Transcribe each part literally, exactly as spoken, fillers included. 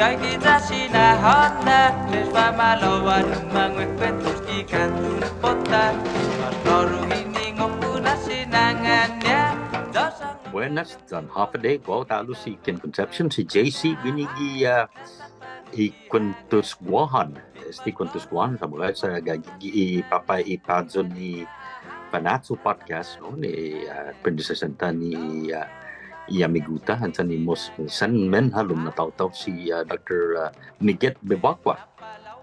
Gaige ya sinahånna, tres famalao'an, manguekuentos gi kånton påtta. Mas klåru i ngokko na sinangån-ña. Buenas, yan håfa adai, guåhu ta'lo si Ken Concepcion, si J C, guini gi, ah, i Kuentos Guåhan. Este Kuentos Guåhan, sa' meggai sa' gaige gi i papa' i payong ni Fanachu Podcast, no, ni, ah, prende sesenta ni, ah, i amigu-ta, yan i mos, sen menhalom na taotao si, ah, Doctor, ah, Miget Bevacqua.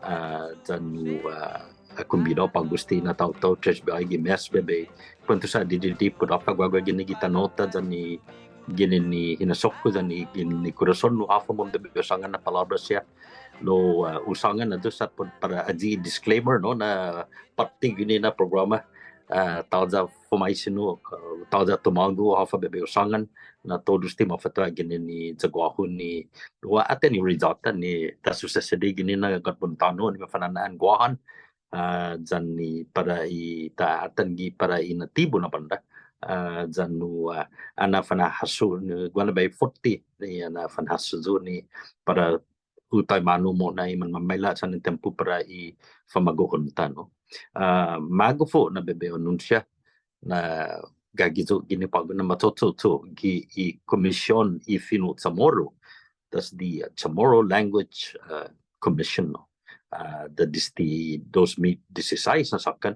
Ah, yan, ah, kombida på'go este na taotao, tres biahi gi mes, bai, bai kuentusa' didide' put håfa guaguaha guini gi tano'-ta, yan i ginen i hinasso-ku, yan i ginen i korason-hu, håfa mohon bai bai hu sångan na palåbra siha. Lao, ah, hu sångan ayu sa' put para ayu i disclaimer, no, na påtte guini na programa. Ah, tåya' fumaisen yu', ah, tåya' tumågo', håfa bai bai hu sångan, na todu este mafåtto ginen i ya guåhu ni, wa atan i result-ta ni ta susesedi guini na gatbon tåno' ni mafana'na'an Guåhan, ah, yan i para i ta atan gi para i natibu na bånda. Ah, yan nu, ah, annai fanhasso ni, guaha na biahi forty ni annai fanhasso yu' ni para u taimanu mo'na i manmamaila' sa' ni tiempo para i famagu'on-ta, no. Ah, magof yu' na bai bai hu anunsia na gaige yu' guini på'go na macho'cho'cho' gi i Kumision i Fino' CHamoru. That's the, uh, Chamorro Language, uh, Commission, no. Ah, desde dos mit disisais na såkkan,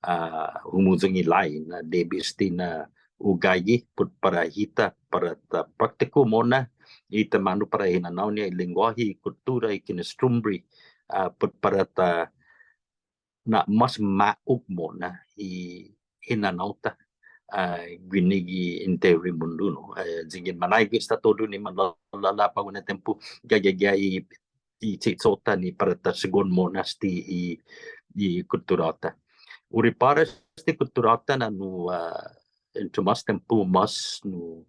ah, humuyong i lai na debi este na u gaige put para hita, para ta praktiku mo'na i taimanu para hinanao-ña i lengguåhi, kultura, i kinostumbre, ah, put para ta na'mås ma'ok mo'na i hinanao-ta, ah, guini gi entero i mundo, no. Eh, yanggen manaigue esta todu ni manlåla'la' på'go na tiempo, gaige gi i, i che'cho'-ta ni para ta sigi mo'na este i, i kultura-ta. Hu ripåra este kultura-ta na nu, ah, entre mås tiempo mås nu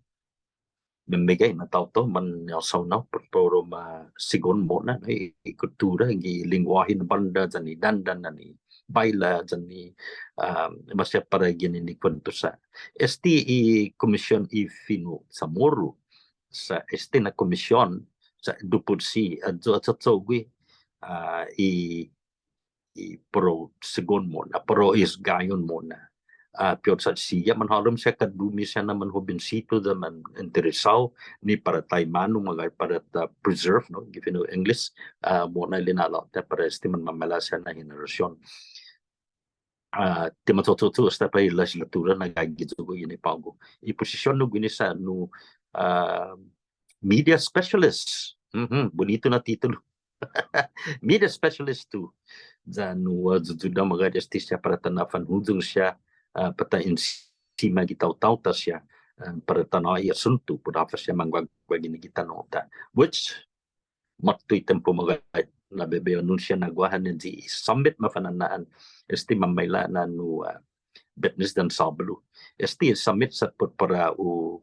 meggai na taotao mansaonao, put para u ma sigi mo'na, no, i, i kultura, i lengguåhi na bånda, yan i dandan, yan i baila, yan i, ah, maseha para guini ni kuentusa'. Este i Kumision i Fino' CHamoru, sa' este na kumision, sa' duput si, ah, ayu ha' cho'gue, ah, i i para u sigi mo'na, para u isgayon mo'na. Ah, piot sa' siha manhålom siha, katdumi siha na manhobensitu ya man interesao ni para taimanu, meggai para ta preserve, no, gi fino' English, ah, mo'na i lina'la'-ta para este manmamaila' siha na henerasion. Ah, ti macho'cho'cho' esta para i lehislatura na gaige yu' guini på'go. I posision-hu guini sa' nu, ah, media specialist. Mhm, bunitu na titulu. Media specialist tu. Ya nu, uh, yuyuda' magåhet este siha para ta na'fanhuyong siha, uh, para ta ensima gi taotao-ta siha, uh, para ta nå'i asuntu, put håfa siha mangguaguaha guini gi tano'-ta. Which, måtto i tiempo magåhet na bai bai hu anunsia na guaha ni i summit mafana'na'an este mamaila' na nu, uh, Betnes yan Såbalu. Este summit sa' put para u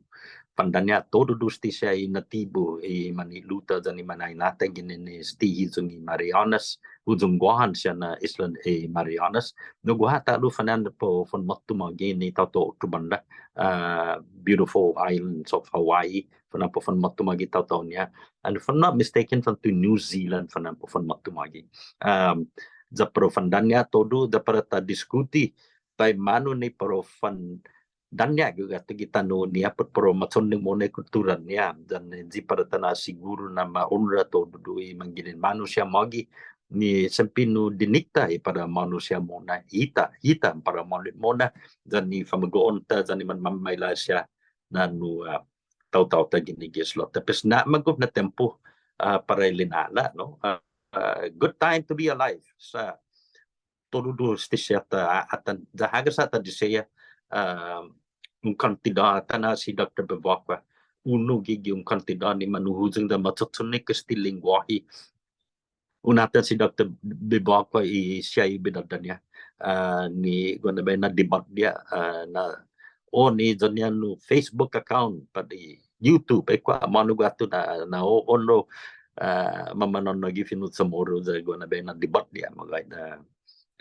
fandaña' todu este siha i natibu, i mañe'lu-ta yan i mañaina-ta ginen este hiyong i Marianas, huyong Guåhan siha na isla i Marianas. Nu guaha ta'lo fana'an para u fanmåtto mågi ni taotao otro bånda, ah, beautiful islands of Hawaii, fana'an para u fanmåtto mågi taotao-ña. And if I'm not mistaken, fantu New Zealand fana'an para u fanmåtto mågi. Um, ya para u fandaña' todu, ya para ta diskuti, taimanu ni para u fandaña' guatu gi tano'-ña put para u machonne' mo'na i kultura-ña, yan i para ta na'siguru na ma onra todu i manginen månu siha mågi, ni siempre nu dinikta i para månu siha mo'na, hita, hita para månu mo'na, yan i famagu'on-ta, yan i manmamaila' siha na nu, ah, taotao-ta ginen gi isla-ta. Pues na'magof na tiempo, ah, para i lina'la', no? Ah, ah, good time to be alive. Sa' todu este siha ta, ah, atan, ya hagas ha' ta diseha, ah, un kantidåt, atan ha' si Doktor Bevacqua, unu gi, gi un kantidåt ni manuhuyong ya macho'cho'cho'ña este lengguåhi. Un atan si Doktor Bevacqua i siha i bidådå-ña, ah, ni guaha na biahi na debat-ña, ah, na, o ni ya-ña nu Facebook account, pat i YouTube, eh, kuåhu månu guatu na, na o, o no, ah, mamana'nå'gue fino' CHamoru ya guaha na biahi na debat-ña, magåhet na,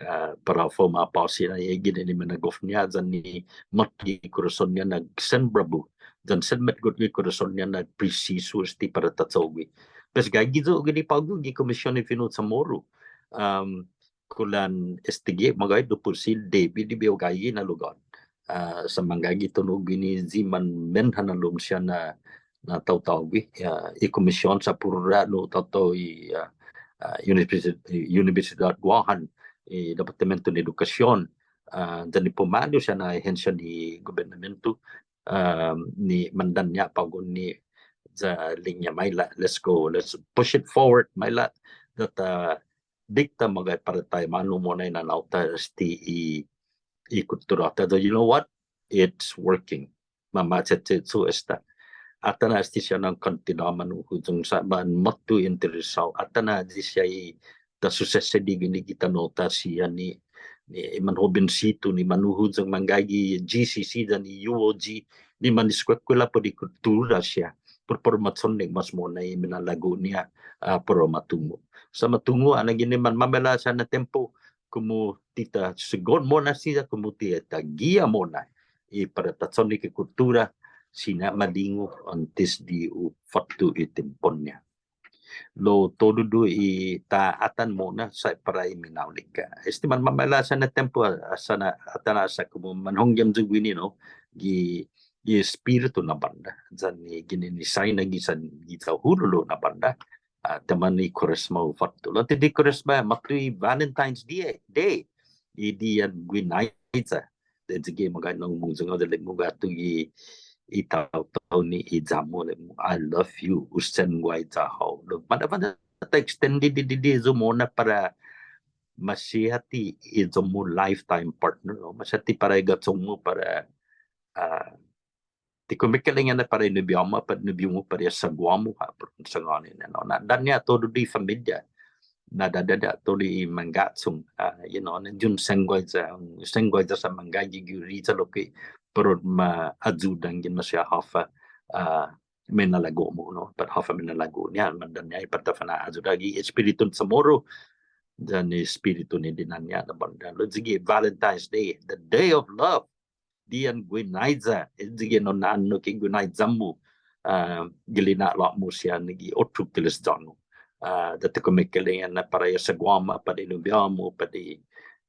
ah, para u ma apåsi na i ginen i minagof-ña, yan i måtto i korason-ña na sen brabu, yan sen metgot i korason-ña na presisu este para ta cho'gue. Pues gaige yu' guini på'go gi Kumision i Fino' CHamoru. Um, kulan este gi magåhet dipotsi debi di bai hu gaige na lugåt. Ah, sa' manggaige todu guini i manmenhan na lom siha na, na taotao gui', ah, i kumision sa' puru nu taotao i, ah, ah, Universi-, Universidåt Guåhan, i Departamento ni Edukasion, ah, yan i pumalu siha na ahensia ni gobetnamento, ah, ni mandanña' på'go ni ya ilek-ña maila', let's go, let's push it forward, maila', ya ta dikta' magåhet para taimanu mo'na i nanå-ta este i, i kutturå-ta. So you know what? It's working. Mama'che'cho' esta. Atan na este siha na kontinua manuhuyong sa' manmåtto interesao. Atan na este siha i ta susesedi guini gi tano'-ta siha ni, ni manhobensitu ni manuhuyong manggaige G C C yan i U O G ni maniskuekuela put i kuttura siha. Put para u machonnek mås mo'na i minalago'-ña, ah, para u matungo'. Sa' matungo' annai guini manmamaila' siha na tiempo, komu ti ta sigi mo'na siha, komu ti ta guiha mo'na i para ta chonnek i kuttura, siña malingu åntes di u fåtto i tiempon-ña. Lao todu i ta atan mo'na sa' para i minaolek. Este manmamaila' siha na tiempo, ah, sa' na, atan na sa' komu manhongge hamyo guini, no, gi, gi espiritu na bånda. Yan i ginen i saina gi san, gi taohululu na bånda. Ah, taimanu i Kuaresma u fåtto. Lao ti di Kuaresma, måtto i Valentine's Day, Day. I Dian Guinaiya. Yan sigi magåhet na humuyong hao, ilek-mu guatu i, i taotao ni i ya-mu, ilek-mu, "I love you, hu sen guaiya hao." Lao, mana'guaha na ta extend i, i, i, i, i, yu' mo'na para maseha ti i yu'-mu lifetime partner, no? Maseha ti para i ga'chong-mu para, ah, ti kumeke'ilek-ña na para i nobiå-mu, pat nobiu-mu, pat i asaguå-mu, ha, put sangåni na, no, na'danña' todu i familia. Na'danña' todu i mangga'chong, ah, you know, na un sen guaiya, sen guaiya sa' manggaige gi uriya lokkue', put ma ayuda yanggen maseha håfa, ah, minalago'-mu, no, pat håfa minalago'-ña, mandanña' i para ta fana'ayuda gi espiritun CHamoru, yan i espiritu ni dinanña' na bånda. Lao sigi Valentine's Day, the day of love. Dian Guinaiya, eh, sigi no na'annok i guinaiya-mu, ah, gi lina'la'-mu siha ni gi otro klåsen. Ah, ya ti kumeke'ilek-ña na para i asaguå-mu, pat i nobiå-mu, pat i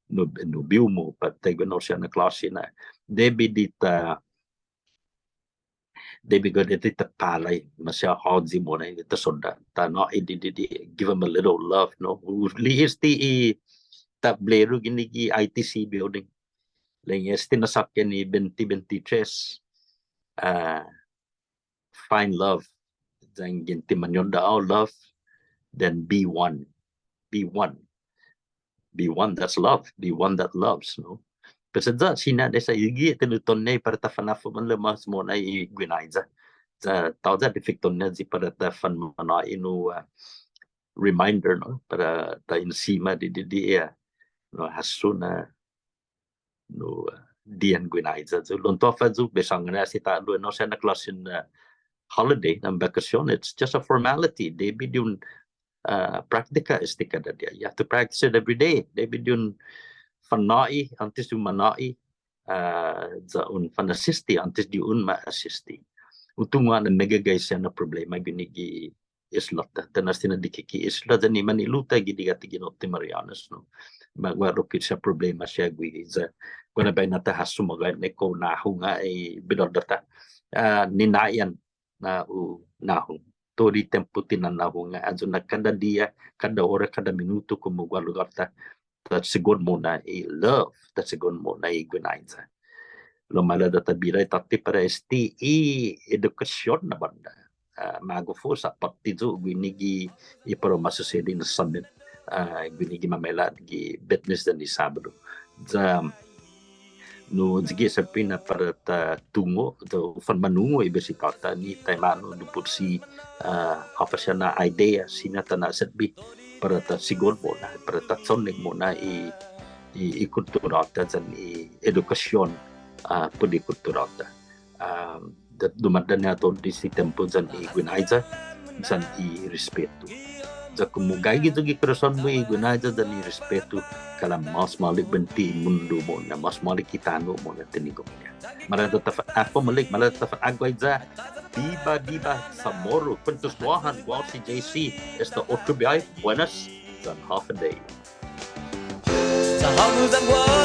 nob-, nobiu-mu, pat taiguenao siha na klåsi na. Debi di ta, debi gof di ta på'la i, maseha håyi mo'na i ta sodda', ta nå'i di, di, di, give him a little love, no? Li'e' este i tablåru guini gi I T C building. Ilek-ña este na såkkan i bente bente tres. Ah, find love. Yanggen ti mañodda' hao love, then be one. Be one. Be one, that's love. Be one that loves, no? Pues ya siña esta i gi tinutuhon-ña para ta fanafa'maolek mås mo'na i guinaiya. Ya tåya' difekton-ña i para ta fanmanå'i nu, ah, reminder, no? Para ta ensima di, di, di, ah, no, hasso na, no, ah, Dian Guinaiya. So, lao un tungo' håfa yu' bai sångan na si ta'lo, no, sa' na klåsen, ah, holiday, na bakasion, it's just a formality. Debi di un, ah, praktika este kada diha. You have to practice it every day. Debi di un fannå'i åntes di un mannå'i, ah, ya un fanasisti åntes di un ma asisti. Hu tungo' na meggai siha na problema guini gi isla-ta. Tånås ti na dikike' isla, yan i mañe'lu-ta gi digåti gi Norte Marianas, no. Magåhet lokkue' siha problema siha guihi, ya guaha na biahi na ta hasso magåhet na kao nahong ha' i bidåda-ta. Ah, ni ngai'an na u nahong. Todu i tiempo ti nanahong ha', ayu na kada diha, kada ora, kada minutu, komu guaha lugåt-ta, ta sigod mo'na i love, ta sigod mo'na i guinaiya. Lao maila' ya ta bira i tåtte para este i edukasion na bånda. Ah, magof yu' sa' påtte yu' guini gi i para u masusedi na summit, ah, guini gi mamaila' gi Betnes yan i Såbadu. Ya, no, sigi siempre na para ta tungo', ya u fanmanungo' i bisitå-ta ni taimanu dipotsi, ah, håfa siha na idea, siña ta na'setbe para ta sigod mo'na, para ta chonnek mo'na i, i, i kutturå-ta yan i edukasion, ah, put i kutturå-ta. Ah, ya dumådanña' todu este tiempo yan i guinaiya, yan i respetu. Ya komu gaige yu' gi korason-mu i guinaiya yan i respetu, kalan mås maolek buente i mundo mo'na, mås maolek i tano' mo'na, tiningo'-ña. Maolek ta fa'nå'gue, maolek, maolek ta fa'nå'gue ya. Biba, biba CHamoru. Kuentos Guåhan, guåhu si J C. Esta otro biåhi, buenas, yan håfa adai. Sa' hågu yan guåhu,